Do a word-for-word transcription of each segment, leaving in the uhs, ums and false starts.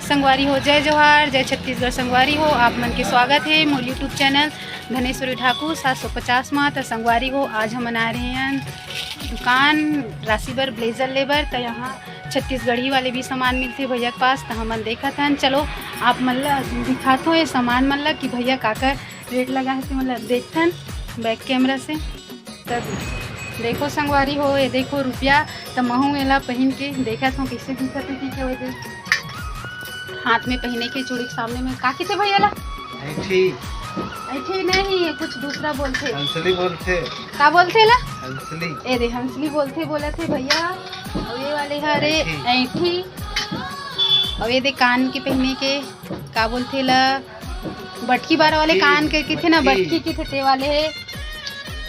संगवारी हो, जय जोहार, जय छत्तीसगढ़। संगवारी हो, आप मन के स्वागत हे मोर YouTube चैनल धनेश्वरी ठाकुर सात सौ पचास मा। त संगवारी हो, आज हमन आए रहे हन दुकान राशि बर, blazer ले बर। त यहाँ छत्तीसगढ़ी वाले भी सामान मिलथे भैया के पास। त हमन देखत हन, चलो आप मन ला दिखात हो ये सामान मन ला कि भैया काकर rate लगा हे, ते मन ला देखथन back camera से। तब देखो संगवारी हो, ये देखो रुपया, त महू एला पहिन के देखत हो कइसे दिखत हे, ठीक हे। वो दे हाथ में पहिने के चूड़ी के सामने में का किथे भैया ला? ऐंठी। ऐंठी नहीं, ये कुछ दूसरा बोलथे। हंसली बोलथे। का बोलथे ला? हंसली। ए दे हंसली बोलथे, बोलथे भैया। अउ ये वाले हरे ऐंठी। ऐंठी। अउ ये दे कान के पहिने के का बोलथे ला? बटकी बारा वाले कान के किथे ना, बटकी। बटकी किथे ते वाले हे।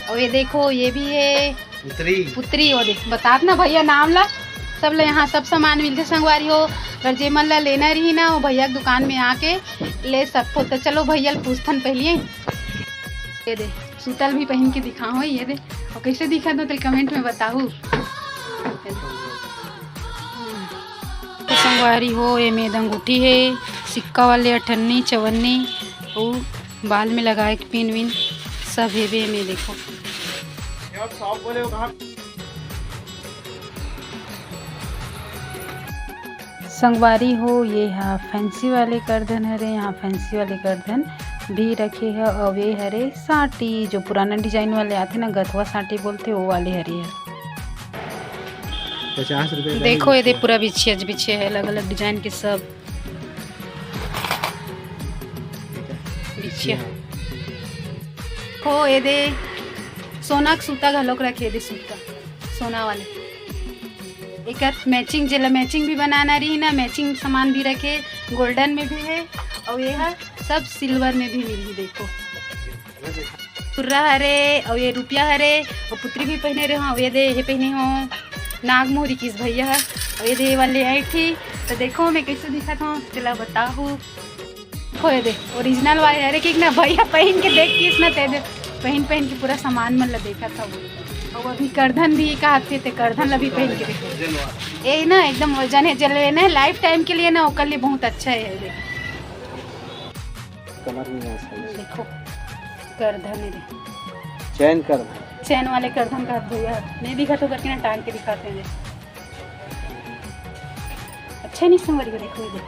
अउ ये देखो, ये भी हे पुतरी। पुतरी। वो दे, बतात ना भैया नाम ला, सब ला यहाँ सब सामान मिलथे संगवारी हो। अगर जे मन ला लेना रही ना, वो भैया के दुकान में आके ले सकथो। त चलो भैया ल पूछथन पहले। ये दे, सूतल भी पहिन के दिखाओ, ये दे। अउ कइसे दिखत हो, तेल comment में बताहू। त संगवारी हो, एमे दे अंगूठी हे, सिक्का वाले अठन्नी, चवन्नी, अउ बाल में लगाए के पिन विन सब हेबे एमे, देखो। संगवारी हो, ये हा fancy वाले करधन हरे। यहाँ fancy वाले करधन भी रखे हे। अउ ये हरे साटी, जो पुराना design वाले आथे ना, गथवा साटी बोलथे, वो वाले हरे हे। पचास रुपये का देखो, ये दे पूरा बिछिया, बिछिया हे अलग-अलग design के सब बिछिया। हो, ये दे सोना के सूता घलोक रखे, ये दे सूता, सोना वाले। एकर matching, जेला matching भी बनाना रही ना, matching सामान भी रखे, golden में भी हे, अउ ये हा सब silver में भी मिलही। देखो, छुर्रा हरे, अउ ये रुपया हरे, अउ पुतरी भी पहिने रहे हो, अउ ये दे, ये पहिने हो नाग मोहरी किस भैया ह, अउ ये दे वाले ऐंठी। त देखो, मैं कइसे दिखत हो, तेला बताहू। देखो, ये दे, original वाले हरे, कि ना भैया पहिन के देख किस ना, ते दे, पहिन, पहिन के पूरा सामान मन ला देखत हव। अउ अभी करधन भी का आथे, ते करधन ला भी पहिन के देखो। ये ना एकदम वजन हे, जे लेना हे life time के लिए ना, ओकर लिए बहुत अच्छा हे। ये दे। कमर में आ सही। देखो, करधन हे दे। चैन करधन। चैन वाले करधन का भैया नहीं दिखत हो करके ना, टांग के दिखाते हैं। अच्छा नहीं संगवारी हो, देखो इधर।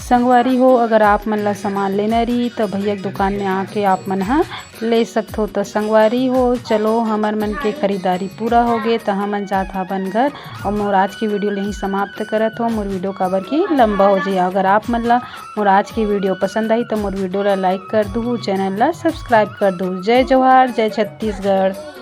संगवारी हो, अगर आप मन ला सामान लेना रही, त भैया के दुकान में आके आप मन ह ले सकथो। त संगवारी हो, चलो, हमर मन के खरीदारी पूरा हो गे, त हमन जात हावन घर। अउ मोर आज के video ल यहीं समाप्त करत हो। मोर video काबर कि लंबा हो जाही। अगर आप मन ला मोर आज के video पसंद आही, त मोर video ला like कर दुहू, channel ला subscribe कर दुहू। जय जोहार, जय छत्तीसगढ़।